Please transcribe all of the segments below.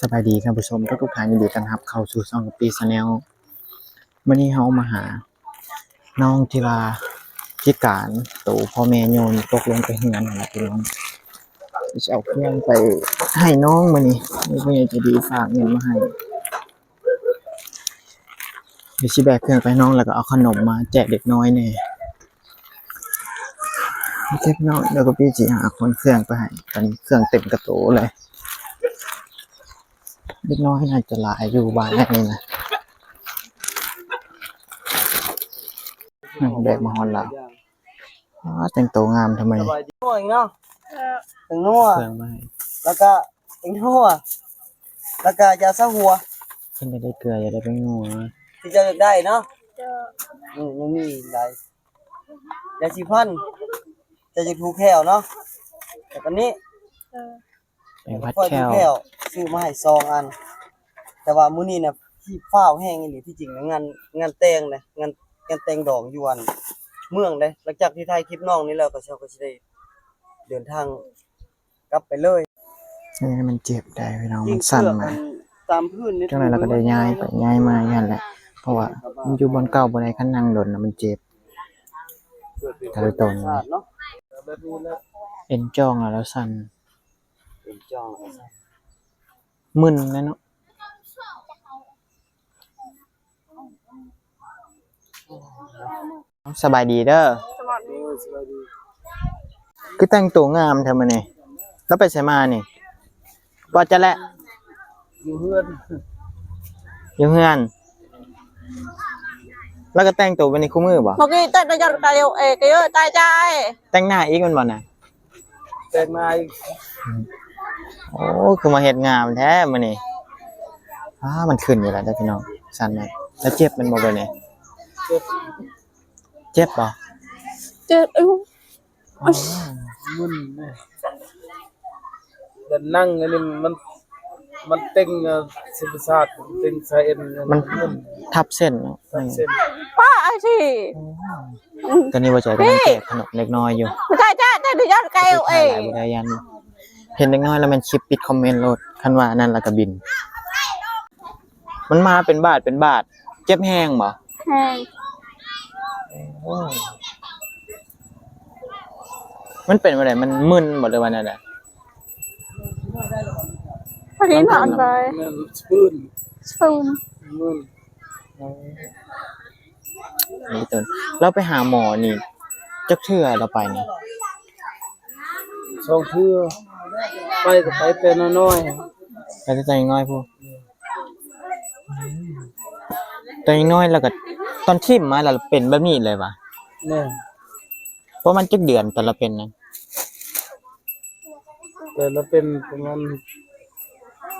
ສະບາຍດີທ່ານຜູ້ຊົມທຸກໆທ່ານ, ຍິນດີຕ້ອນຮັບເຂົ້າສູ່ຊ່ອງກະປິ Channel. ມື້ນີ້ເຮົາມາຫານ້ອງທີ່ວ່າພິການ, ໂຕພໍ່ແມ່ໂຍນຕົກລົງໄປເຮືອນຫັ້ນລະພີ່ນ້ອງ. ຊິເອົາເຄື່ອງໄປໃຫ້ນ້ອງມື້ນີ້, ມີຜູ້ໃຫຍ່ໃຈດີຝາກເງິນມາໃຫ້. ດຽວຊິແບກເຄື່ອງໄປໃຫ້ນ້ອງ ແລ້ວກໍເອົາຂະໜົມມາແຈກເດັກນ້ອຍແດ່. ໂອເຄພີ່ນ້ອງ, ດຽວກະປິຊິຫາຂົນເຄື່ອງໄປໃຫ້. ຕອນນີ້ເຄື່ອງເຕັມກະໂຕເລີຍ. ເດັກນ້ອຍໜ້າຈະຫຼາຍຢູ່ບ້ານນີ້ນະ. ແບກມາຮອດແລ້ວ. ອ້າ ແຕ່ງໂຕງາມທຳໄມ. ສະບາຍດີເນາະ. ແປ້ງນົວ ເຄື່ອງມາໃຫ້ ແລ້ວກະແປ້ງນົວ ແລ້ວກະຢາສະຫົວ. ເພິ່ນຢາກໄດ້ເກືອ ຢາກໄດ້ແປ້ງນົວ ທີ່ເຈົ້າຢາກໄດ້ເນາະ. ເຈົ້າ. ອື ຍັງມີອີກຫຼາຍ. ຢາສີຟັນ ເຈົ້າຢາກຖູແຂ້ວເນາະ. ແລ້ວກະນີ້ ເອີ ແປ້ງພັດແຂ້ວ ແປ້ງພັດແຂ້ວ ຊື້ມາໃຫ້ສອງອັນ. ແຕ່ວ່າມື້ນີ້ນະ ທີ່ຟ້າວແຮງອີ່ຫຼີ, ທີ່ຈິງນະ ງານ ງານແຕ່ງນະ ງານ ງານແຕ່ງດອງຢູ່ອັນເມືອງເດ້. ຫຼັງຈາກທີ່ຖ່າຍຄລິບນ້ອງນີ້ແລ້ວ ກໍເຮົາກໍຊິໄດ້ເດີນທາງກັບໄປເລີຍ. ອັນນີ້ມັນເຈັບໄດ໋ພີ່ນ້ອງ, ມັນສັ່ນມາ. ຕາມພື້ນນີ້ ຈັ່ງໃດລາວກໍໄດ້ຍ້າຍໄປຍ້າຍມາຢູ່ຫັ້ນແຫຼະ, ເພາະວ່າມັນຢູ່ບ່ອນເກົ່າບໍ່ໄດ້, ຄັນນັ່ງດົນນະມັນເຈັບ. ກະເລີຍໂຕນ ແບບນີ້ແຫຼະ ເອັນຈ່ອງລາວສັ່ນ. ເປັນຈ້ອງ ມຶນແລ້ວເນາະ. ສະບາຍດີເດີ. ສະບາຍດີ. ຄືແຕ່ງໂຕງາມແທ້ມື້ນີ້. ລາວໄປໃສມານີ້? ບໍ່ຈັກແຫຼະ. ຢູ່ເຮືອນ ຢູ່ເຮືອນ. ລາວກໍແຕ່ງໂຕແບບນີ້ຄູ່ມື້ບໍ່? ເມື່ອກີ້ແຕ່ງໜ້າຍ້ອນກາວເອກເຍອະຕາຍຈາຍ. ແຕ່ງໜ້າອີກແມ່ນບໍ່ນະ? ແຕ່ງໜ້າອີກ. ໂອ້ ຄືມາເຮັດງາມແທ້ມື້ນີ້. ອ້າ ມັນຂຶ້ນຢູ່ແລ້ວເດີພີ່ນ້ອງ, ສັ່ນແມ່ນ. ແລ້ວເຈັບແມ່ນບໍ່ແບບນີ້? ເຈັບ. ເຈັບບໍ່? ເຈັບ. ໂອ້ ອໍ ມຶນເດ້. ແລ້ວນັ່ງອັນນີ້ມັນ ມັນເຕັງ ເອີ ເສັ້ນປະສາດ ເຕັງສາຍເອັນ ມັນ ມັນທັບເສັ້ນເນາະ. ທັບເສັ້ນ. ປ້າ ໄອ້ທີ່ ອໍ ຕອນນີ້ບໍ່ຈ່ອຍກຳລັງແຈກຂະໜົມເດັກນ້ອຍຢູ່. ບໍ່ຈ່ອຍ ແຈກ ແຈກ ເດີ ຍ້ອນໄກເອ ບໍ່ໄດ້ ຢ້ານເຫັນເດັກນ້ອຍແລ້ວແມ່ນຄລິບປິດຄອມເມັນໂລດ, ຄັນວ່າອັນນັ້ນແລ້ວກໍບິນ. ມັນມາເປັນບາດເປັນບາດ. ເຈັບແຮງບໍ່? ແຮງ. ໂອ້ ມັນເປັນແບບໃດ? ມັນມຶນບໍ່ ຫຼືວ່າແນວໃດ? ພໍດີນອນໄປ. ແມ່ນ ສະເປີນ ສະເປີນ ມຶນ. ລາວໄປຫາໝໍນີ້ຈັກເທື່ອລາວໄປນີ້? ສອງເທື່ອ. ໄປກໍໄປແຕ່ນ້ອຍໆ ໄປແຕ່ນ້ອຍພຸ້ນ. ແຕ່ນ້ອຍແລ້ວກໍ ຕອນຖິ້ມມາແລ້ວເປັນແບບນີ້ເລີຍຫວາ? ແມ່ນ. ປະມານຈັກເດືອນຕອນລາວເປັນນະ? ແຕ່ລາວເປັນປະມານ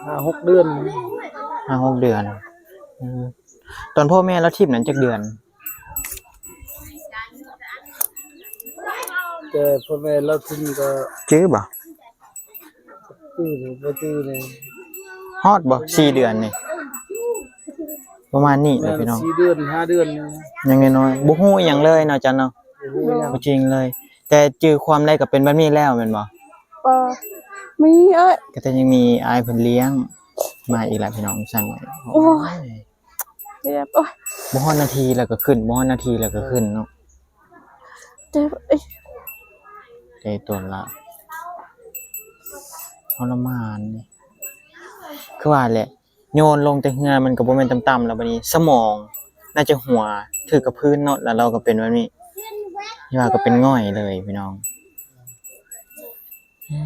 ຫ້າຫົກເດືອນ. ຫ້າຫົກເດືອນ. ເອີ ຕອນພໍ່ແມ່ລາວຖິ້ມນັ້ນຈັກເດືອນ? ແຕ່ພໍ່ແມ່ລາວຖິ້ມກໍ ຈື່ບໍ່? ຈື່ ບໍ່ຈື່ເລີຍ. ຮອດບໍ່ ສີ່ເດືອນນີ້? ປະມານນີ້ແຫຼະພີ່ນ້ອງ. ແມ່ນ ສີ່ເດືອນ ຫ້າເດືອນ ຍັງນ້ອຍໆ ບໍ່ຮູ້ອີ່ຫຍັງເລີຍເນາະ ຈັນເນາະ. ບໍ່ຮູ້ຫຍັງ ບໍ່ຈິງເລີຍ. ແຕ່ຈື່ຄວາມໄດ້ກໍເປັນແບບນີ້ແລ້ວແມ່ນບໍ່? ບໍ່ ມີເອີຍ ກໍແຕ່ຍັງມີອ້າຍເພິ່ນລ້ຽງມາອີກແລ້ວພີ່ນ້ອງ. ສັ່ນ ໂອ້ຍ ໂອ້ຍ ເຈັບ. ໂອ້ຍ ບໍ່ຮອດນາທີແລ້ວກໍຂຶ້ນ, ບໍ່ຮອດນາທີແລ້ວກໍຂຶ້ນເນາະ. ເຈັບ ເອີຍ ເຕະຕົນລະ ທໍລະມານ. ຄືວ່າແຫຼະ ໂຍນລົງແຕ່ເຮືອມັນກໍບໍ່ແມ່ນຕ່ຳໆ ແລ້ວບັດນີ້ສະໝອງໜ້າຈະຮົ່ວຖືກກັບພື້ນເນາະ, ແລ້ວລາວກໍເປັນແບບນີ້. ທີ່ວ່າກໍເປັນງ່ອຍເລີຍພີ່ນ້ອງ. ອື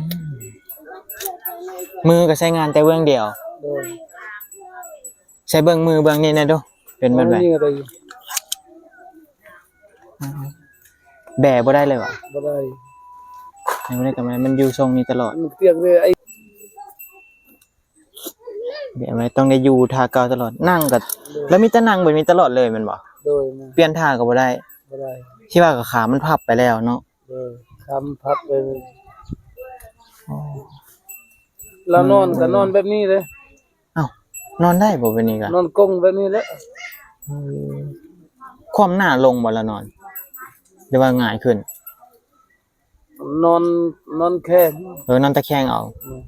ມ ມືກໍໃຊ້ງານແຕ່ເບື້ອງດຽວ. ໂດຍ. ໃຊ້ເບິ່ງມືເບື້ອງນີ້ແດ່ດູ ເປັນແບບໃດ? ແບບໍ່ໄດ້ເລີຍຫວາ? ບໍ່ໄດ້. ແບບໍ່ໄດ້ກໍມັນ ມັນຢູ່ຊົງນີ້ຕະຫຼອດ. ມັນປຽກເລີຍ ໄອ້ ແບບໍ່ໄດ້ ຕ້ອງໄດ້ຢູ່ທ່າເກົ່າຕະຫຼອດ. ນັ່ງກໍ ໂດຍ ແລ້ວມີແຕ່ນັ່ງແບບນີ້ຕະຫຼອດເລີຍແມ່ນບໍ່? ໂດຍ. ປ່ຽນທ່າກໍບໍ່ໄດ້. ບໍ່ໄດ້. ທີ່ວ່າກໍຂາມັນພັບໄປແລ້ວເນາະ. ເອີ ຄຳພັບເລີຍ. ອໍ ລາວນອນກໍນອນແບບນີ້ເດ້. ອ້າວ ນອນໄດ້ບໍ່ແບບນີ້ກະ? ນອນກົງແບບນີ້ແຫຼະ. ເອີ ຄວ່ຳໜ້າລົງບໍ່ລະນອນ ຫຼືວ່າຫງາຍຂຶ້ນ? ນອນ ນອນແຄງ. ເອີ ນອນຕະແຄງເອົາ. ອືມ.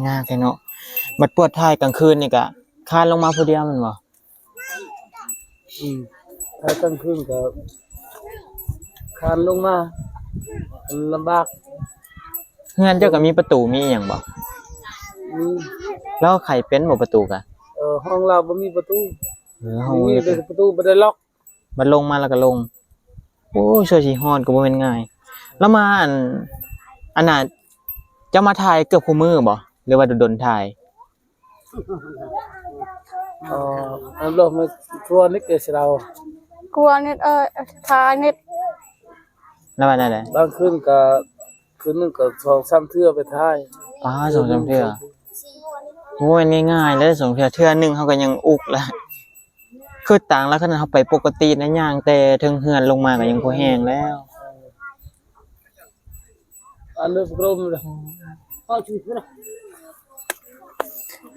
ຍາກແທ້ເນາະ. ບັດປວດຖ່າຍກາງຄືນນີ້ກະຄານລົງມາຜູ້ດຽວແມ່ນບໍ່? ອືມ ຖ້າກາງຄືນກໍຄານລົງມາ ມັນລຳບາກ. ເຮືອນເຈົ້າກໍມີປະຕູມີອີ່ຫຍັງບໍ່? ມີ. ລາວໄຂເປັນບໍ່ປະຕູກະ? ເອີ ຫ້ອງລາວບໍ່ມີປະຕູ. ເອີ ຫ້ອງມີແຕ່ປະຕູບໍ່ໄດ້ລັອກ. ບັດລົງມາແລ້ວກໍລົງ. ໂອ້ຍ ຊົ່ວຊິຮອດກໍບໍ່ແມ່ນງ່າຍ. ລາວມາ ອັນ ອັນນ່າ ເຈົ້າມາຖ່າຍເກືອບຄູ່ມື້ບໍ່ ຫຼືວ່າດົນໆຖ່າຍ? ອໍ ອັນລົມຄົວນິດເອສລາວ ຄົວນິດ ເອີ ຖ່າຍນິດ ແລ້ວວ່າແນວໃດ? ບາງຄືນກໍ ຄືນໜຶ່ງກໍສອງສາມເທື່ອໄປຖ່າຍ. ປ້າ ສອງສາມເທື່ອ ບໍ່ແມ່ນງ່າຍໆເດ້ ສອງເທື່ອ ເທື່ອໜຶ່ງເຮົາກໍຍັງອຸກລະ. ຄືຕ່າງລະ ຂະໜາດເຮົາໄປປົກກະຕິນະ ຍ່າງແຕ່ເທິງເຮືອນລົງມາກໍຍັງພໍແຮງແລ້ວ. ອັນເດີ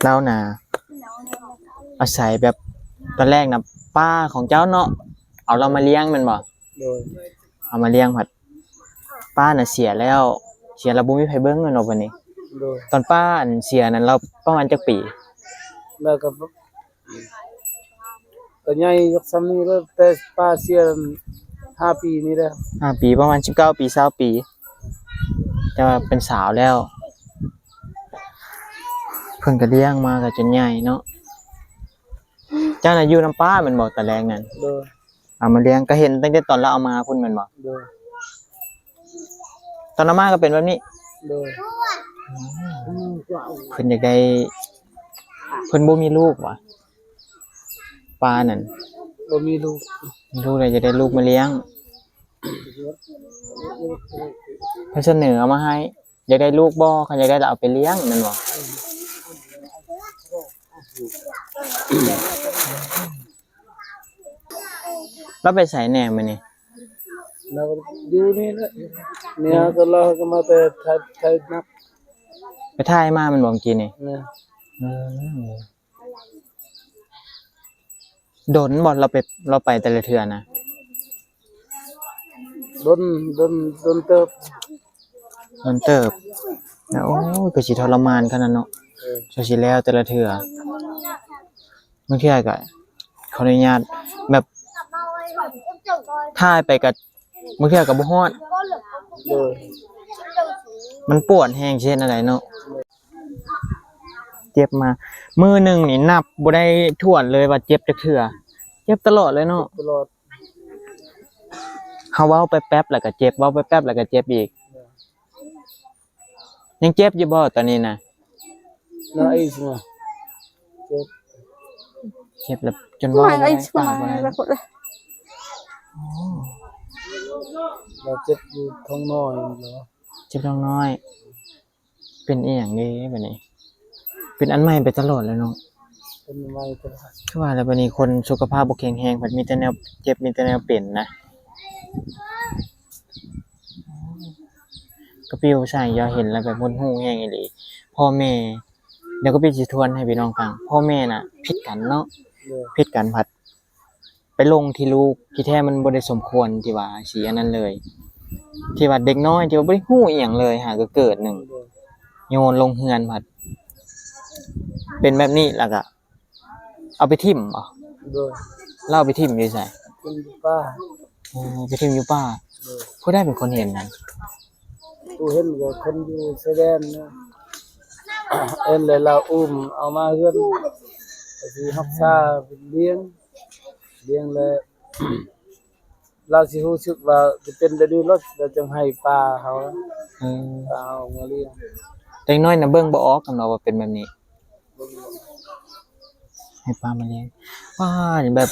ລາວນະ ອາໄສແບບ ຕອນແລກນະ ປ້າຂອງເຈົ້າເນາະ ເອົາລາວມາລ້ຽງແມ່ນບໍ່? ໂດຍ. ເອົາມາລ້ຽງພັດ ປ້ານະເສຍແລ້ວ ເສຍແລ້ວບໍ່ມີໃຜເບິ່ງແມ່ນບໍ່ບັດນີ້? ໂດຍ. ຕອນປ້າອັນເສຍນັ້ນລາວປະມານຈັກປີ? ລາວກໍ ກໍໃຫຍ່ຈັກສ່ຳນີ້ແລ້ວ ແຕ່ປ້າເສຍຫ້າປີນີ້ແຫຼະ. ຫ້າປີ ປະມານສິບເກົ້າປີ ຊາວປີ ແຕ່ວ່າເປັນສາວແລ້ວ ເພິ່ນກໍລ້ຽງມາກໍຈົນໃຫຍ່ເນາະ. ເຈົ້ານະຢູ່ນຳປ້າແມ່ນບໍ່ຕອນແລກນັ້ນ? ໂດຍ. ເອົາມາລ້ຽງ ກໍເຫັນຕັ້ງແຕ່ຕອນລາວເອົາມາພຸ້ນແມ່ນບໍ່? ໂດຍ. ຕອນເອົາມາກໍເປັນແບບນີ້? ໂດຍ. ອືມ ເພິ່ນຢາກໄດ້ ເພິ່ນບໍ່ມີລູກຫວາ? ປ້ານັ້ນ ບໍ່ມີລູກ. ມີລູກແລ້ວຢາກໄດ້ລູກມາລ້ຽງ ເພິ່ນສະເໜີເອົາມາໃຫ້. ຢາກໄດ້ລູກບໍ່? ຄັນຢາກໄດ້ລະເອົາໄປລ້ຽງແມ່ນບໍ່? ລາວໄປໃສແດ່ມື້ນີ້? ລາວຢູ່ນີ້ແຫຼະ ນີ້ກໍລາວກໍມາແຕ່ໄທ ໄທນະ ໄປຖ່າຍມາແມ່ນບໍ່ມື້ກີ້ນີ້? ແມ່ນ. ອືມ. ດົນບໍ່ລາວໄປ ລາວໄປແຕ່ລະເທື່ອນະ? ດົນ ດົນ ດົນເຕີບ. ດົນເຕີບ. ໂອ້ຍ ຄືຊິທໍລະມານຂະໜາດເນາະ. ເອີ ກວ່າຊິແລ້ວແຕ່ລະເທື່ອ. ບາງເທື່ອກໍຂໍອະນຸຍາດ ແບບ ຖ່າຍໄປກໍ ບາງເທື່ອກໍບໍ່ຮອດ. ໂດຍ. ມັນປວດແຮງ ຊິເຮັດແນວໃດເນາະ? ເຈັບມາ ມື້ໜຶ່ງນີ້ນັບບໍ່ໄດ້ຖ້ວນເລີຍວ່າເຈັບຈັກເທື່ອ. ເຈັບຕະຫຼອດເລີຍເນາະ. ຕະຫຼອດ. ເຮົາເວົ້າແປັບໆ ແລ້ວກໍເຈັບ ເວົ້າແປັບໆ ແລ້ວກໍເຈັບອີກ. ຍັງເຈັບຢູ່ບໍ່ຕອນນີ້ນະ? ນະ ເຈັບ ເຈັບແລ້ວຈົນເວົ້າບໍ່ໄດ້ ປາກບໍ່ໄດ້. ໂອ້ ລາວເຈັບຢູ່ທ້ອງນ້ອຍ. ເຈັບທ້ອງນ້ອຍ. ເປັນອີ່ຫຍັງເດ້ບັດນີ້? ເປັນອັນໃໝ່ໄປຕະຫຼອດແລ້ວເນາະ. ເປັນອັນໃໝ່ຕະຫຼອດ. ຄືວ່າແລ້ວບັດນີ້ຄົນສຸຂະພາບບໍ່ແຂງແຮງ ເພິ່ນມີແຕ່ແນວເຈັບ ມີແຕ່ແນວເປັນນະ. ກະປິວໃສ່ ຢ່າເຫັນແລ້ວແບບຫົດຫູ່ແຮງອີ່ຫຼີ. ພໍ່ແມ່ ດຽວກະປິວຊິທວນໃຫ້ພີ່ນ້ອງຟັງ. ພໍ່ແມ່ນະຜິດກັນເນາະ. ໂດຍ. ຜິດກັນພັດ ໄປລົງທີ່ລູກ ທີ່ແທ້ມັນບໍ່ໄດ້ສົມຄວນທີ່ວ່າຊິອັນນັ້ນເລີຍ ທີ່ວ່າເດັກນ້ອຍທີ່ວ່າບໍ່ໄດ້ຮູ້ອີ່ຫຍັງເລີຍ ຫາກໍເກີດໜຶ່ງ ໂຍນລົງເຮືອນ ພັດເປັນແບບນີ້ ແລ້ວກະເອົາໄປຖິ້ມບໍ? ໂດຍ. ແລ້ວເອົາໄປຖິ້ມຢູ່ໃສ? ຖິ້ມຢູ່ປ່າ. ໂອ້ ໄປຖິ້ມຢູ່ປ່າ. ໂດຍ. ຜູ້ໃດເປັນຄົນເຫັນນັ້ນ? ຜູ້ເຫັນກໍຄົນຢູ່ຊາຍແດນນະ ເຫັນແລ້ວລາວອຸ້ມເອົາມາເຮືອນ ກໍຊິຮັກສາລ້ຽງ ລ້ຽງແລ້ວ ລາວຊິຮູ້ສຶກວ່າຈະເປັນແບບນີ້ໂລດ ລາວຈຶ່ງໃຫ້ປ້າເຮົາ ເອີ ປ້າເຮົາມາລ້ຽງ. ເດັກນ້ອຍນະເບິ່ງບໍ່ອອກກັນເນາະວ່າເປັນແບບນີ້ ເບິ່ງບໍ່ອອກ ໃຫ້ປ້າມາລ້ຽງ. ປ້າ ແບບ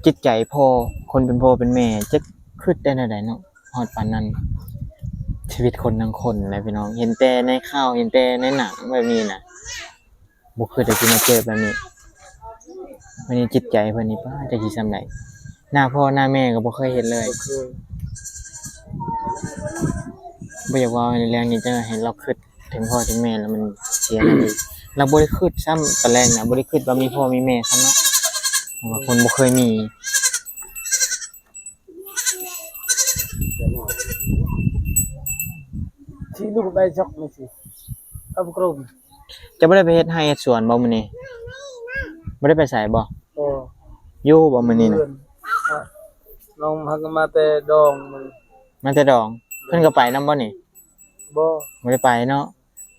ຈິດໃຈພໍ່ ຄົນເປັນພໍ່ເປັນແມ່ ຈະຄິດໄດ້ແນວໃດເນາະ ຮອດປານນັ້ນ. ຊີວິດຄົນທັງຄົນນະພີ່ນ້ອງ ເຫັນແຕ່ໃນຂ່າວ ເຫັນແຕ່ໃນໜັງແບບນີ້ນະ ບໍ່ຄິດວ່າຊິມາເຈີແບບນີ້. ບັດນີ້ຈິດໃຈເພິ່ນນີ້ ປ້າ ຈັກຊິຊ່ຳໃດ ໜ້າພໍ່ໜ້າແມ່ກໍບໍ່ເຄີຍເຫັນເລີຍ. ບໍ່ເຄີຍ. ບໍ່ຢາກເວົ້າໃນເລື່ອງນີ້ ຈັ່ງໃຫ້ລາວຄິດເຖິງພໍ່ເຖິງແມ່ ແລ້ວມັນເສຍແນວນີ້. ລາວບໍ່ໄດ້ຄິດຊ້ຳຕອນແລກນະ ບໍ່ໄດ້ຄິດວ່າມີພໍ່ມີແມ່ຊ້ຳເນາະ ເພາະວ່າຄົນບໍ່ເຄີຍມີ. ທີ່ລູກໄດ້ຈັກນີ້ຊິ ເອົາໄປກຣົມ. ະບໍ່ໄດ້ໄປເຮັດໄຮ່ເຮັດສວນບໍ່ມື້ນີ້? ບໍ່ໄດ້ໄປໃສບໍ່? ບໍ່. ຢູ່ບໍ່ມື້ນີ້ນະ? ເພື່ອນ ອະ ນ້ອງພັກມາແຕ່ດອງມື້ນີ້. ມາແຕ່ດອງ. ເພິ່ນກໍໄປນຳບໍ່ນີ້? ບໍ່. ບໍ່ໄດ້ໄປເນາະ.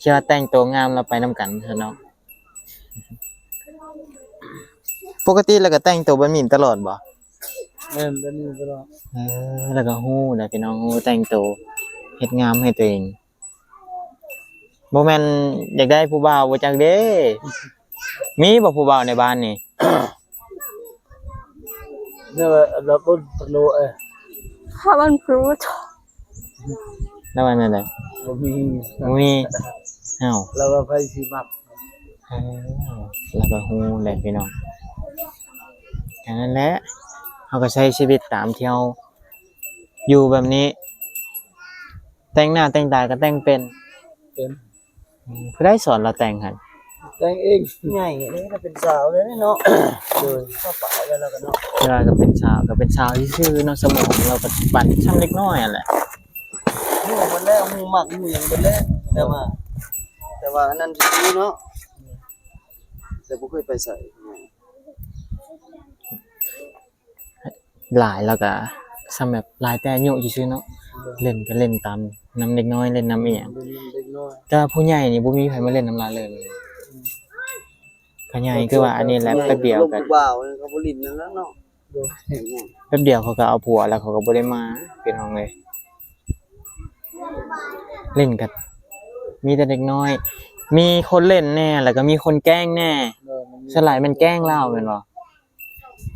ຄິດວ່າແຕ່ງໂຕງາມແລ້ວໄປນຳກັນຊັ້ນເນາະ. ປົກກະຕິແລ້ວກໍແຕ່ງໂຕແບບນີ້ຕະຫຼອດບໍ່? ແມ່ນ ແບບນີ້ຕະຫຼອດ. ເອີ ແລ້ວກໍຮູ້ແຫຼະພີ່ນ້ອງ ຮູ້ແຕ່ງໂຕ ເຮັດງາມໃຫ້ຕົວເອງ. ບໍ່ແມ່ນຢາກໄດ້ຜູ້ບ່າວບໍ່ຈັກເດ້. ມີບໍ່ຜູ້ບ່າວໃນບ້ານນີ້? ເນາະ ລາວເອີ້ນພະໂລເອ ເຂົາເອີ້ນພະໂລ. ລາວວ່າແນວໃດ? ບໍ່ມີ. ບໍ່ມີ. ອ້າວ ລາວວ່າໃຜຊິມັກ. ເອີ ລາວກໍຮູ້ແຫຼະພີ່ນ້ອງ. ກໍນັ້ນແຫຼະ ເຮົາກໍໃຊ້ຊີວິດຕາມທີ່ເຮົາຢູ່ແບບນີ້. ແຕ່ງໜ້າແຕ່ງຕາກໍແຕ່ງເປັນ? ເປັນ. ອືມ ຜູ້ໃດສອນລາວແຕ່ງຫັ້ນ? ແຕ່ງເອງ. ໃຫຍ່ເດ້ ລາວເປັນສາວແລ້ວເນາະ. ໂດຍ. ເຂົ້າປາກແລ້ວລາວກໍເນາະ. ລາວກໍເປັນສາວ ກໍເປັນສາວຊື່ໆເນາະ ສະໝອງລາວກໍປັນຊ່ຳເດັກນ້ອຍຫັ້ນແຫຼະ. ຮູ້ໝົດແລ້ວ ຮູ້ມັກຮູ້ຫຍັງເບິດແລ້ວ ແຕ່ວ່າ ແຕ່ວ່າອັນນັ້ນຊື່ໆເນາະ ແຕ່ບໍ່ເຄີຍໄປໃສ. ຫຼາຍແລ້ວກະສ່ຳແບບຫຼາຍແຕ່ອາຍຸຊື່ໆເນາະ. ໂດຍ. ເລ່ນກໍເລ່ນຕາມນຳເດັກນ້ອຍ ເລ່ນນຳອີ່ຫຍັງ. ເປັນເດັກນ້ອຍ ແຕ່ວ່າຜູ້ໃຫຍ່ນີ້ບໍ່ມີໃຜມາເລ່ນນຳລາວເລີຍ. ອືມ ກໍໃຫຍ່ຄືວ່າອັນນີ້ແຫຼະ ແປັບດຽວກໍ ຜູ້ບ່າວເຂົາບໍ່ຫຼິ້ນນັ້ນແລ້ວເນາະ. ໂດຍ. ແປັບດຽວເຂົາກໍເອົາຜົວແລ້ວ ເຂົາກໍບໍ່ໄດ້ມາ ພີ່ນ້ອງເອີຍ. ຫຼິ້ນກັນມີແຕ່ເດັກນ້ອຍ ມີຄົນຫຼິ້ນແດ່ ແລ້ວກໍມີຄົນແກ້ງແດ່. ໂດຍ. ສ່ວນຫຼາຍແມ່ນແກ້ງລາວແມ່ນບໍ່?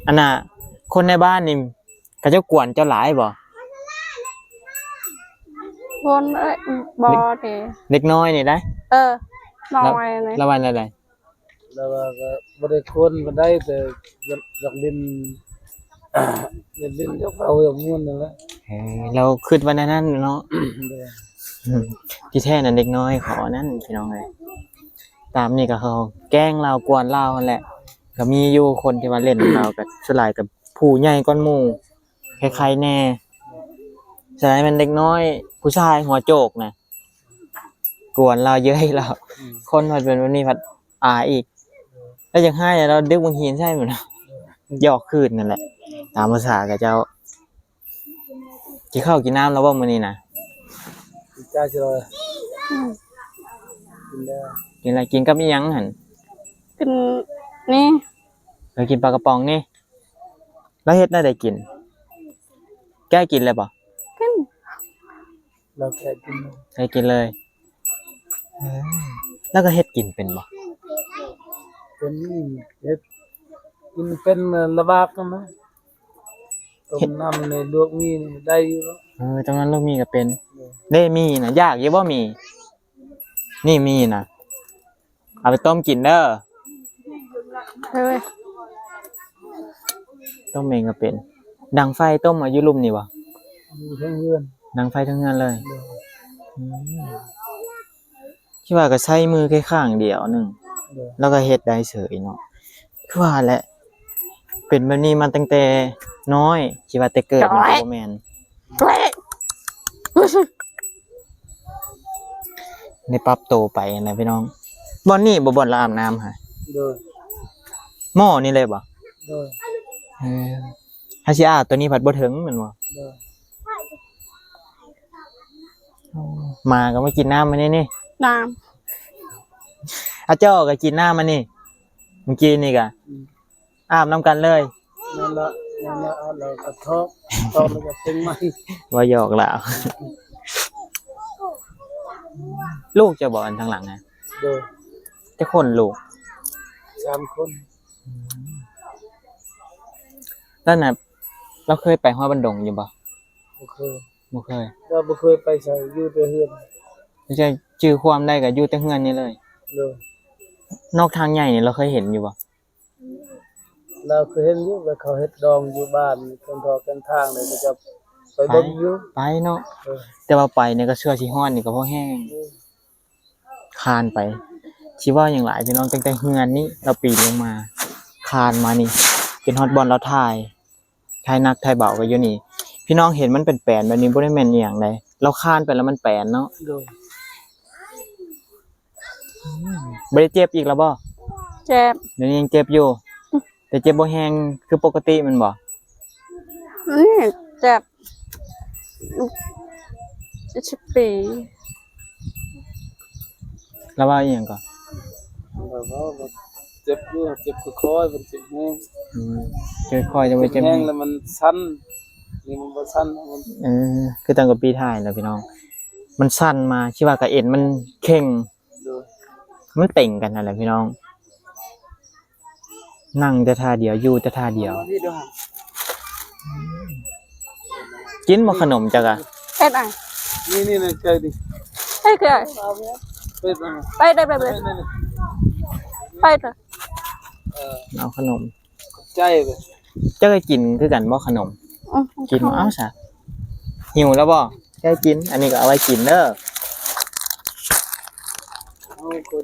ອັນນ່າ ຄົນໃນບ້ານນີ້ເຂົາເຈົ້າກວນເຈົ້າຫຼາຍບໍ່? ຄົນເອີຍ ບໍ່ເດ ເດັກນ້ອຍນີ້ໄດ໋. ເອີ ນ້ອຍນີ້ ລາວວ່າແນວໃດ? ລາວວ່າກໍບໍ່ໄດ້ກວນປານໃດ ແຕ່ຢາກ ຢາກຫຼິ້ນ ຢາກຫຼິ້ນຢາກເວົ້າຢາກມ່ວນນັ້ນແຫຼະ. ເອີ ລາວຄິດວ່າແນວນັ້ນເນາະ. ໂດຍ. ອືມ ທີ່ແທ້ນັ້ນເດັກນ້ອຍເຂົາອັນນັ້ນ ພີ່ນ້ອງເອີຍ. ຕາມນີ້ກໍເຂົາແກ້ງລາວກວນລາວຫັ້ນແຫຼະ. ກໍມີຢູ່ຄົນທີ່ວ່າຫຼິ້ນນຳລາວ ກໍສ່ວນຫຼາຍກໍຜູ້ໃຫຍ່ກ່ອນໝູ່ ໄຄໆແດ່. ສ່ວນຫຼາຍແມ່ນເດັກນ້ອຍຜູ້ຊາຍຫົວໂຈກນະ ກວນລາວເຍີ້ຍລາວ. ອືມ ຄົນພັດເປັນແບບນີ້ພັດອາຍອີກ. ແລ້ວຢາກຮ້າຍແລ້ວດຶກບັກຫີນໃສ່ພຸ້ນນະ ຫຍອກຄືນນັ້ນແຫຼະ ຕາມພາສາເຂົາເຈົ້າ. ກິນເຂົ້າກິນນ້ຳແລ້ວບໍ່ມື້ນີ້ນະ? ກິນຈ້າຊິເລີຍ. ອືມ ກິນແລ້ວ. ກິນແລ້ວ ກິນກັບອີ່ຫຍັງຫັ້ນ? ກິນນີ້ ເອີ ກິນປາກະປ໋ອງນີ້. ລາວເຮັດແນວໃດກິນ? ແກະກິນເລີຍບໍ່? ກິນ. ລາວແກະກິນເລີຍ. ແກະກິນເລີຍ. ເອີ ລາວກໍເຮັດກິນເປັນບໍ່? ເປັນ. ເຮັດກິນເປັນ ລຳບາກນະ. ຕົ້ມນ້ຳນີ້ ລວກໝີ່ນີ້ໄດ້ຢູ່. ເອີ ຕົ້ມນ້ຳລວກໝີ່ກໍເປັນ. ໂດຍ. ເດ້ ໝີ່ນະ ຢາກຢູ່ບໍ່ໝີ່? ນີ້ໝີ່ນະ ເອົາໄປຕົ້ມກິນເດີ. ເອີ ຕົ້ມເອງກໍເປັນ. ດັງໄຟຕົ້ມເອົາຢູ່ລຸ່ມນີ້ບໍ່? ຢູ່ເທິງເຮືອນ. ດັງໄຟເທິງເຮືອນເລີຍ. ໂດຍ. ອືມ ຄິດວ່າກໍໃຊ້ມືແຄ່ຂ້າງດຽວໜຶ່ງ. ໂດຍ. ແລ້ວກໍເຮັດໄດ້ເສີຍເນາະ. ຄືວ່າແຫຼະ ເປັນແບບນີ້ມາຕັ້ງແຕ່ນ້ອຍ ຄິດວ່າແຕ່ເກີດມັນກໍບໍ່ແມ່ນ. ໄດ້ປັບໂຕໄປນະພີ່ນ້ອງ. ບ່ອນນີ້ບໍ່ ບ່ອນລາວອາບນ້ຳຫະ? ໂດຍ. ໝໍ້ນີ້ເລີຍບໍ່? ໂດຍ. ເອີ ຖ້າຊິອາບໂຕນີ້ພັດບໍ່ເຖິງແມ່ນບໍ່? ໂດຍ. ໝາກໍມາກິນນ້ຳອັນນີ້ນີ້. ນ້ຳ. ອາເຈົ້າກໍກິນນ້ຳອັນນີ້ ມື້ກີ້ນີ້ກະ. ອືມ. ອາບນຳກັນເລີຍ. ນັ້ນລະ ນັ້ນລະ ອາບແລ້ວກໍຖອກ ຖອກແລ້ວກໍເປັນໃໝ່. ເວົ້າຫຍອກລາວ. ລູກເຈົ້າບໍ່ ອັນທາງຫຼັງນະ? ໂດຍ. ຈັກຄົນລູກ? ສາມຄົນ. ອືມ ແລ້ວນະ ລາວເຄີຍໄປຮອດບ້ານດົງຢູ່ບໍ່? ບໍ່ເຄີຍ. ບໍ່ເຄີຍ. ລາວບໍ່ເຄີຍໄປໃສ ຢູ່ແຕ່ເຮືອນ. ເຈົ້າຈື່ຄວາມໄດ້ກໍຢູ່ແຕ່ເຮືອນນີ້ເລີຍ. ໂດຍ. ນອກທາງໃຫຍ່ນີ້ລາວເຄີຍເຫັນຢູ່ບໍ່? ລາວເຄີຍເຫັນຢູ່ ແຕ່ເຂົາເຮັດດອງຢູ່ບ້ານ ເປັນທໍ່ເປັນທາງເລີຍ ເຂົາເຈົ້າໄປເບິ່ງຢູ່. ໄປເນາະ. ເອີ ແຕ່ວ່າໄປນີ້ກໍເຊື່ອຊິຮອດນີ້ກໍພໍແຮງ. ເອີ ຄານໄປ ຊິເວົ້າຫຍັງຫຼາຍພີ່ນ້ອງ. ຕັ້ງແຕ່ເຮືອນນີ້ລາວປີນລົງມາ ຄານມານີ້ ເປັນຮອດບ່ອນລາວຖ່າຍ ຖ່າຍໜັກຖ່າຍເບົາກໍຢູ່ນີ້. ພີ່ນ້ອງເຫັນມັນເປັນແປນແບບນີ້ ບໍ່ໄດ້ແມ່ນອີ່ຫຍັງໃດ ລາວຄານໄປແລ້ວມັນແປນເນາະ. ໂດຍ. ບໍ່ໄດ້ເຈັບອີກແລ້ວບໍ່? ເຈັບ. ດຽວນີ້ຍັງເຈັບຢູ່? ແຕ່ເຈັບບໍ່ແຮງຄືປົກກະຕິແມ່ນບໍ່? ນີ້ເຈັບສິບປີ. ລາວເວົ້າອີ່ຫຍັງກໍ? ລາວເວົ້າວ່າເຈັບຢູ່ ເຈັບຄ່ອຍໆ ບໍ່ໄດ້ເຈັບແຮງ. ອືມ ເຈັບຄ່ອຍໆ ຈະບໍ່ເຈັບແຮງ ແຮງແລ້ວມັນສັ່ນ. ນີ້ມັນບໍ່ສັ່ນ ມັນ ເອີ ຄືຕັ້ງແຕ່ປີທ້າຍແລ້ວພີ່ນ້ອງ ມັນສັ່ນມາ ຊິວ່າກະເອັນມັນເຄັ່ງ. ໂດຍ ມັນເຕັງກັນຫັ້ນແຫຼະພີ່ນ້ອງ. ນັ່ງແຕ່ທ່າດຽວ ຢູ່ແຕ່ທ່າດຽວ. ກິນບໍ່ຂະໜົມເຈົ້າກະ? ເຮັດຫຍັງ? ນີ້ໆ ໃກ້ດິ ໃກ້ ໃກ້ ໄປ ໄປ ໄປ ໄປ ໄປ ໄປ ໄປ ເອີ ເອົາຂະໜົມ ຂອບໃຈ. ເຈົ້າກະກິນຄືກັນບໍ່ຂະໜົມ? ອືມ ກິນບໍ່? ເອົາຊະ ຫິວແລ້ວບໍ່? ເຈົ້າກິນ ອັນນີ້ກະເອົາໄວ້ກິນເດີ. ເອົາ ກະ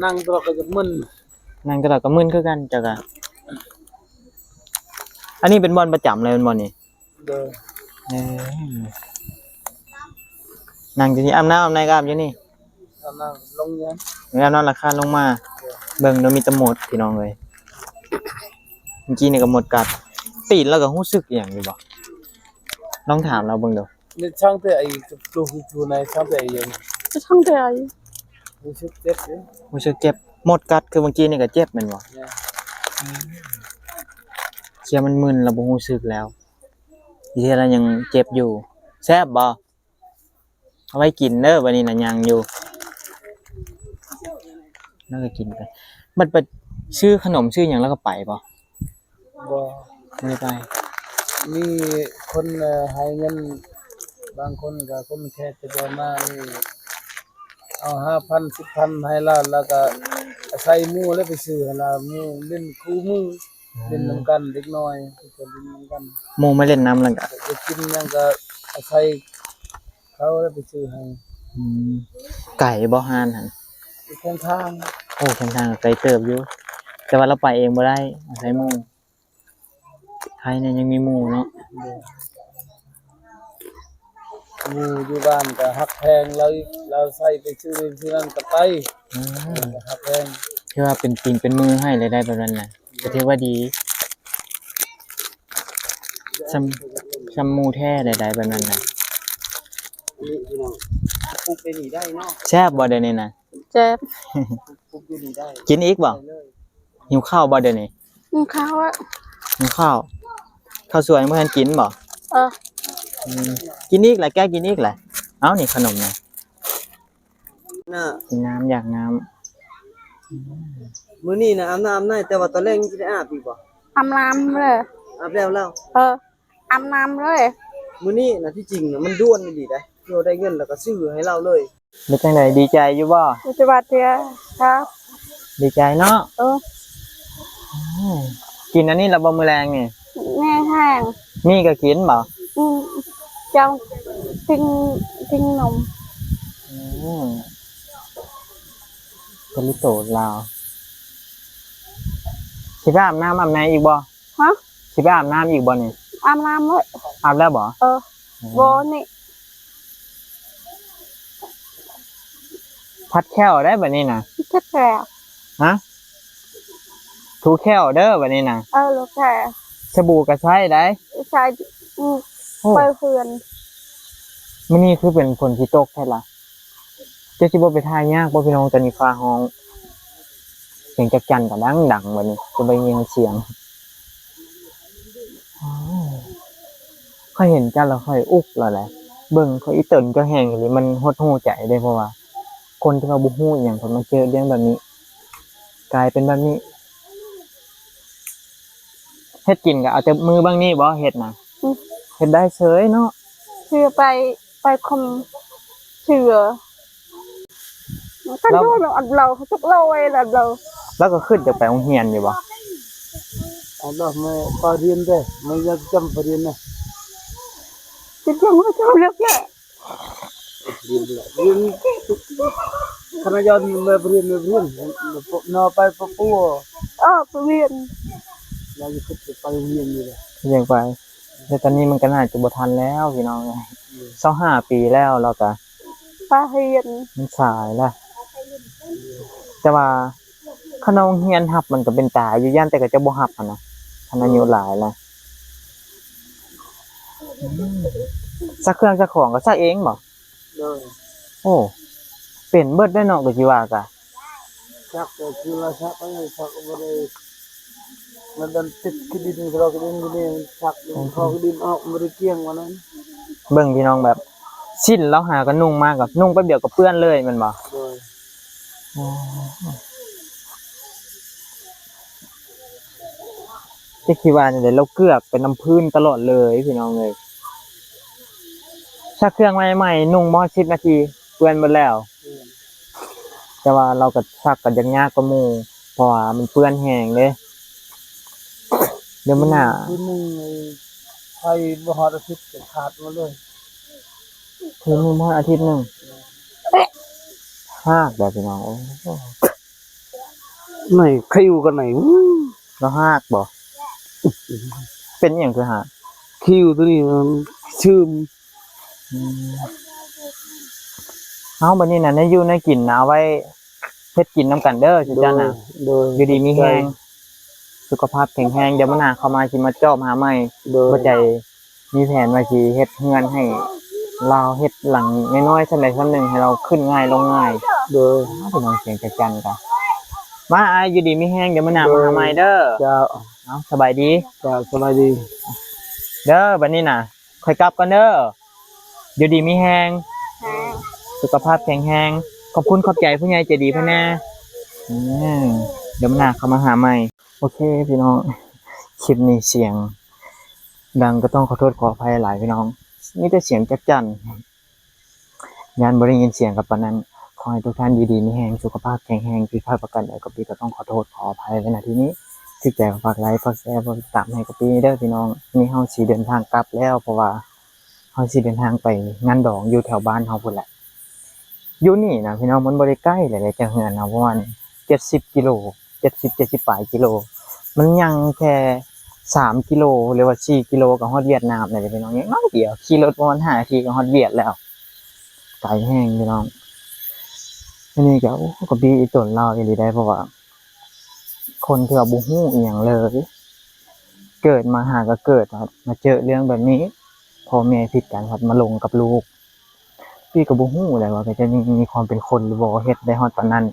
ນັ່ງຕະຫຼອດກະຈະມຶນ ນັ່ງຕະຫຼອດກະມຶນຄືກັນເຈົ້າກະ. ອັນນີ້ເປັນບ່ອນປະຈຳເລີຍແມ່ນບໍ່ນີ້? ໂດຍ ເອີ ນັ່ງຢູ່ນີ້ ອາບນ້ຳອາບໃນກະອາບຢູ່ນີ້ ອາບນ້ຳລົງນີ້ ອາບນ້ຳລະຄານລົງມາ. ໂດຍ ເບິ່ງເດີ ມີແຕ່ມົດພີ່ນ້ອງເອີຍ. ເມື່ອກີ້ນີ້ກະມົດກັດ ຕີນລາວກະຮູ້ສຶກອີ່ຫຍັງຢູ່ບໍ່? ລອງຖາມລາວເບິ່ງເດີ. ນີ້ຊ່າງແຕ່ໄອ ໂຕ ໂຕໃນຊ່າງແຕ່ໄອ ຊ່າງແຕ່ໄອ ຮູ້ສຶກເຈັບເດ້ ຮູ້ສຶກເຈັບ. ມົດກັດຄືເມື່ອກີ້ນີ້ກະເຈັບແມ່ນບໍ່? ແມ່ນ. ອືມ ເຊື່ອມັນມຶນລະບໍ່ຮູ້ສຶກແລ້ວ ເທື່ອລະຍັງເຈັບຢູ່. ແຊບບໍ່? ເອົາໄວ້ກິນເດີ ບາດນີ້ນະຍັງຢູ່ ລາວກະກິນໄປ. ບັດໄປຊື້ຂະໜົມຊື້ຫຍັງລາວກະໄປບໍ່? ບໍ່ ບໍ່ໄດ້ໄປ. ມີຄົນໃຫ້ເງິນ ບາງຄົນກະຄົນແຂກກະຈະມານີ້ ເອົາຫ້າພັນ ສິບພັນໃຫ້ລາວ ລາວກະອາໄສໝູ່ແລ້ວໄປຊື້ໃຫ້ລາວ. ໝູ່ຫຼິ້ນຄູ່ມື້ ຫຼິ້ນນຳກັນ ເດັກນ້ອຍກະຫຼິ້ນນຳກັນ. ໝູ່ມາຫຼິ້ນນຳ ລະກະໄດ້ກິນຫຍັງກະອາໄສ ເຂົາໄດ້ໄປຊື້ໃຫ້. ອືມ ໄກບໍ່ຮ້ານຫັ້ນ? ຢູ່ແຄມທາງ. ໂອ້ ແຄມທາງກະໄກເຕີບຢູ່ ແຕ່ວ່າລາວໄປເອງບໍ່ໄດ້ ອາໄສໝູ່. ໄທນີ້ຍັງມີໝູ່ເນາະ. ໂດຍ ໝູ່ຢູ່ບ້ານກະຮັກແພງລາວອີກ ລາວໃສ່ໄປຊື້ນີ້ຊື້ນັ້ນກະໄປ. ອືມ ກະຮັກແພງ ຖືວ່າເປັນຕີນເປັນມືໃຫ້ເລີຍໄດ໋ແບບນັ້ນນະ ກະຖືວ່າດີ. ຊ່ຳ ຊ່ຳໝູ່ແທ້ໄດ໋ ໄດ້ແບບນັ້ນນະ. ອັນນີ້ພີ່ນ້ອງ ປຸກໄປນີ້ໄດ້ເນາະ. ແຊບບໍ່ດຽວນີ້ນະ? ແຊບ. ປຸກຢູ່ນີ້ໄດ້. ກິນອີກບໍ່? ໄດ້ເລີຍ. ຫິວເຂົ້າບໍ່ດຽວນີ້? ຫິວເຂົ້າ. ຫິວເຂົ້າ. ເຂົ້າສວຍບໍ່ທັນກິນບໍ່? ເອີ. ອືມ ກິນອີກລະ ແກະກິນອີກລະ. ເອົາ ນີ້ຂະໜົມນະ. ນະ ກິນນ້ຳ ຢາກນ້ຳ. ອືມ ມື້ນີ້ນະອາບນ້ຳອາບໃນ ແຕ່ວ່າຕອນແລງຍັງຊິໄດ້ອາບອີກບໍ່? ອາບນ້ຳເລີຍ. ອາບແລ້ວແລ້ວ? ເອີ ອາບນ້ຳເລີຍ. ມື້ນີ້ນະ ທີ່ຈິງນະມັນດ່ວນອີ່ຫຼີໃດ໋ ເຮົາໄດ້ເງິນແລ້ວກະຊື້ໃຫ້ລາວເລີຍ. ເປັນຈັ່ງໃດ ດີໃຈຢູ່ບໍ່? ສະບາຍດີຄັບ. ດີໃຈເນາະ. ເອີ. ອືມ ກິນອັນນີ້ລະບໍ່ມື້ແລງນີ້? ແມ່ແຫ້ງ. ມີກະກິນບໍ່? ອືມ ເຈົ້າ ກິນ ກິນນົມ. ອືມ ກະລິໂຕລາວ. ຊິໄປອາບນ້ຳອາບໃນອີກບໍ່? ຮະ? ຊິໄປອາບນ້ຳອີກບໍ່ນີ້? ອາບນ້ຳເລີຍ. ອາບແລ້ວບໍ່? ເອີ. ອືມ ບໍ່ນີ້ ຂັດແຂ້ວໄດ໋ບາດນີ້ນະ. ຂັດແຂ້ວ. ຮະ? ຖູແຂ້ວເດີບາດນີ້ນະ. ເອີ ຖູແຂ້ວ. ສະບູກະໃຊ້ໄດ໋. ໃຊ້. ອືມ ໂອ້ ໄປເຮືອນ. ມື້ນີ້ຄືເປັນຝົນຊິຕົກແທ້ລະ. ເຈົ້າຊິບໍ່ໄປຖ່າຍຍາກບໍ່ພີ່ນ້ອງ? ຕອນນີ້ຟ້າຮ້ອງ ສຽງຈັກຈັ່ນກະດັງໆ ບາດນີ້ຈະໄປຍິນສຽງ. ຂ້ອຍເຫັນເຈົ້າແລ້ວຂ້ອຍອຸກແລ້ວແຫຼະ. ເບິ່ງຂ້ອຍອີ່ຕົນເຈົ້າແຮງອີ່ຫຼີ ມັນຫົດຫູ່ໃຈເດ້ ເພາະວ່າຄົນທີ່ວ່າບໍ່ຮູ້ອີ່ຫຍັງ ເພິ່ນມາເຈີເລື່ອງແບບນີ້ ກາຍເປັນແບບນີ້. ເຮັດກິນກະເອົາແຕ່ມືເບິ່ງນີ້ບໍ່ເຮັດນະ? ອືມ ເຮັດໄດ້ເຊີຍເນາະ. ເຊື່ອໄປ ໄປຄຳເຊື່ອ. ລາວ ລາວກະຄຶດຢາກໄປໂຮງຮຽນຢູ່ບໍ່? ເອົາລະ ມາໄປຮຽນເດີ ມາຢາກຈຳໄປຮຽນນະ. ຈະຈຳ ຈຳເລີກແລ້ວ. ຮຽນລະ ຮຽນ ຄັນຍອນແມ່ບຮຽນ ແມ່ບຮຽນ ນອໄປປະປູ. ເອີ ໄປຮຽນ. ລາວຍັງຄິດຈະໄປໂຮງຮຽນຢູ່ເດ. ຢາກໄປ ແຕ່ຕອນນີ້ມັນກະໜ້າຈະບໍ່ທັນແລ້ວພີ່ນ້ອງເອີຍ. ອືມ ຊາວຫ້າປີແລ້ວ ລາວກະໄປຮຽນ. ມັນສາຍລະ. ແຕ່ວ່າຄັນໂຮງຮຽນຮັບມັນກໍເປັນຕາຢູ່ ຢ້ານແຕ່ເຂົາເຈົ້າບໍ່ຮັບຫັ້ນນະ ຄັນອາຍຸຫຼາຍລະ. ອືມ ຊັກເຄື່ອງຊັກຂອງກໍຊັກເອງບໍ? ໂດຍ. ໂອ້ ເປັນເບິດເດ້ເນາະ ກໍຊິວ່າກະ ຊັກກໍຄືວ່າຊັກ ເອີ ຊັກກໍບໍ່ໄດ້ ມັນດັນຕິດຂີ້ດິນ ເຂົາເຈົ້າຂີ້ດິນຢູ່ນີ້ ມັນຊັກຢູ່ ອືມ ເຂົາເຈົ້າຂີ້ດິນອອກ ມັນບໍ່ໄດ້ກ້ຽງວ່ານັ້ນ. ເບິ່ງພີ່ນ້ອງ ແບບສິ້ນລາວຫາກໍນຸ່ງມາ ກໍນຸ່ງແປັບດຽວກໍເປື້ອນເລີຍແມ່ນບໍ່? ໂດຍ. ອໍ ຈັກຊິວ່າແນວໃດ ລາວເກືອກໄປນຳພື້ນຕະຫຼອດເລີຍພີ່ນ້ອງເອີຍ. ຊັກເຄື່ອງໃໝ່ໆ ນຸ່ງບໍ່ຮອດສິບນາທີ ເປື້ອນເບິດແລ້ວ. ແຕ່ວ່າລາວກໍຊັກກໍຢາກຍາກກວ່າໝູ່ ເພາະວ່າມັນເປື້ອນແຮງເດ້. ດຽວມື້ໜ້າ ຄືໜຶ່ງໃນໄຟບໍ່ຮອດອາທິດກໍຂາດໝົດເລີຍ ຄືໜຶ່ງບໍ່ຮອດອາທິດໜຶ່ງ ຮາກແລ້ວພີ່ນ້ອງ. ໂອ້ ໃນຄິວກັນໃນ ລາວຮາກບໍ່? ເປັນຫຍັງຄືຮາກ? ຄິວໂຕນີ້ມັນຊຶມ. ອືມ ເອົາ ບັດນີ້ນະ ແນວຢູ່ແນວກິນນະ ເອົາໄວ້ເຮັດກິນນຳກັນເດີ ຊຸມເຈົ້ານະ. ໂດຍ ຢູ່ດີມີແຮງ ສຸຂະພາບແຂງແຮງ ດຽວມື້ໜ້າເຂົ້າມາຊິມາຈອບຫາໃໝ່. ໂດຍ ບໍ່ໃຈມີແຜນວ່າຊິເຮັດເຮືອນໃຫ້ລາວ ເຮັດຫຼັງນ້ອຍໆ ສ່ຳໃດສ່ຳໜຶ່ງ ໃຫ້ລາວຂຶ້ນງ່າຍລົງງ່າຍ. ໂດຍ ພີ່ນ້ອງ ສຽງຈັກຈັ່ນກະ ມາ ອ້າຍ ຢູ່ດີມີແຮງ ດຽວມື້ໜ້າມາຫາໃໝ່ເດີ. ເຈົ້າ ເອົາ ສະບາຍດີ. ເຈົ້າ ສະບາຍດີເດີ. ບັດນີ້ນະ ຂ້ອຍກັບກ່ອນເດີ ຢູ່ດີມີແຮງ ສຸຂະພາບແຂງແຮງ. ຂອບຄຸນຂອບໃຈຜູ້ໃຫຍ່ໃຈດີເພິ່ນແດ່. ອືມ ດຽວມື້ໜ້າເຂົ້າມາຫາໃໝ່. ໂອເຄພີ່ນ້ອງ ຄລິບນີ້ສຽງດັງກໍຕ້ອງຂໍໂທດຂໍອະໄພຫຼາຍພີ່ນ້ອງ ມີແຕ່ສຽງຈັກຈັ່ນ ຢ້ານບໍ່ໄດ້ຍິນສຽງກັບປານນັ້ນ. ຂໍໃຫ້ທຸກທ່ານຢູ່ດີມີແຮງ ສຸຂະພາບແຂງແຮງ ຜິດພາດປະການໃດກໍປີກໍຕ້ອງຂໍໂທດຂໍອະໄພໄວ້ ນະ ທີ່ນີ້. ຖືກໃຈກໍຝາກໄລ ຝາກແຊ ຝາກຕິດຕາມໃຫ້ກໍປີເດີພີ່ນ້ອງ. ນີ້ເຮົາຊິເດີນທາງກັບແລ້ວ ເພາະວ່າເຮົາຊິເດີນທາງໄປງານດອງຢູ່ແຖວບ້ານເຮົາພຸ້ນແຫຼະ. ຢູ່ນີ້ນະພີ່ນ້ອງ ມັນບໍ່ໄດ້ໃກ້ເລີຍເດ້ ຈາກເຮືອນເຮົາປະມານເຈັດສິບກິໂລ ເຈັດສິບ ເຈັດສິບປາຍກິໂລ. ມັນຍ່າງແຄ່ສາມກິໂລ ຫຼືວ່າສີ່ກິໂລກໍຮອດຫວຽດນາມແລ້ວເດ້ພີ່ນ້ອງ ຢ່າງໜ້ອຍດຽວ. ຂີ່ລົດປະມານຫ້ານາທີກໍຮອດຫວຽດແລ້ວ ໄກແຮງພີ່ນ້ອງ. ອັນນີ້ກໍ ໂອ້ ກໍບີອີຕົນລາວອີ່ຫຼີໄດ໋ ເພາະວ່າຄົນທີ່ວ່າບໍ່ຮູ້ອີ່ຫຍັງເລີຍ ເກີດມາຫາກໍເກີດມາເຈີເລື່ອງແບບນີ້ ພໍ່ແມ່ຜິດກັນ ພັດມາລົງກັບລູກ. ປີ້ກໍບໍ່ຮູ້ແຫຼະວ່າເຂົາເຈົ້າຍັງມີຄວາມເປັນຄົນຫຼືບໍ່ ເຮັດໄດ້ຮອດປານນັ້ນ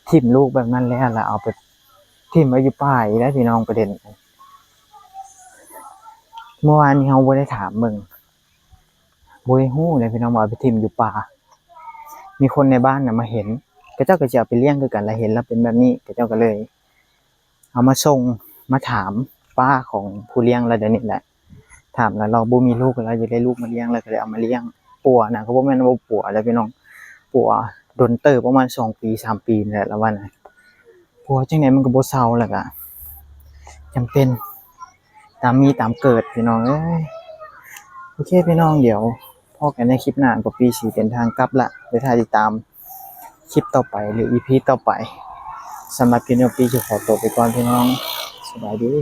ຖິ້ມລູກແບບນັ້ນແລ້ວ ແລ້ວເອົາໄປຖິ້ມໄວ້ຢູ່ປ່າອີກແລ້ວພີ່ນ້ອງ. ປະເດັນ ເມື່ອວານນີ້ເຮົາບໍ່ໄດ້ຖາມເບິ່ງ ບໍ່ໄດ້ຮູ້ເດ້ພີ່ນ້ອງ ວ່າເອົາໄປຖິ້ມຢູ່ປ່າ. ມີຄົນໃນບ້ານນະມາເຫັນ ເຂົາເຈົ້າກໍຊິເອົາໄປລ້ຽງຄືກັນ ແລ້ວເຫັນລາວເປັນແບບນີ້ ເຂົາເຈົ້າກໍເລີຍ ເອົາມາສົ່ງ ມາຖາມປ້າຂອງຜູ້ລ້ຽງລາວດຽວນີ້ແຫຼະ. ຖາມລາວ ລາວບໍ່ມີລູກ ລາວຢາກໄດ້ລູກມາລ້ຽງ ລາວກໍເລີຍເອົາມາລ້ຽງ. ປົວນະ ກໍບໍ່ແມ່ນວ່າບໍ່ປົວເດ້ພີ່ນ້ອງ ປົວດົນເຕີບ ປະມານສອງປີ ສາມປີນີ້ແຫຼະ ລາວວ່ານະ. ປົວຈັ່ງໃດມັນກໍບໍ່ເຊົາ ແລ້ວກໍຈຳເປັນ ຕາມມີຕາມເກີດພີ່ນ້ອງເອີຍ. ໂອເຄພີ່ນ້ອງ ດຽວພໍ້ກັນໃນຄລິບໜ້າ ກໍປີຊິເດີນທາງກັບລະ ໄປຖ້າຕິດຕາມ ຄລິບຕໍ່ໄປ ຫຼື ອີພີຕໍ່ໄປ. ສຳລັບຄລິບນີ້ ປີຊິຂໍຕົວໄປກ່ອນພີ່ນ້ອງ ສະບາຍດີ.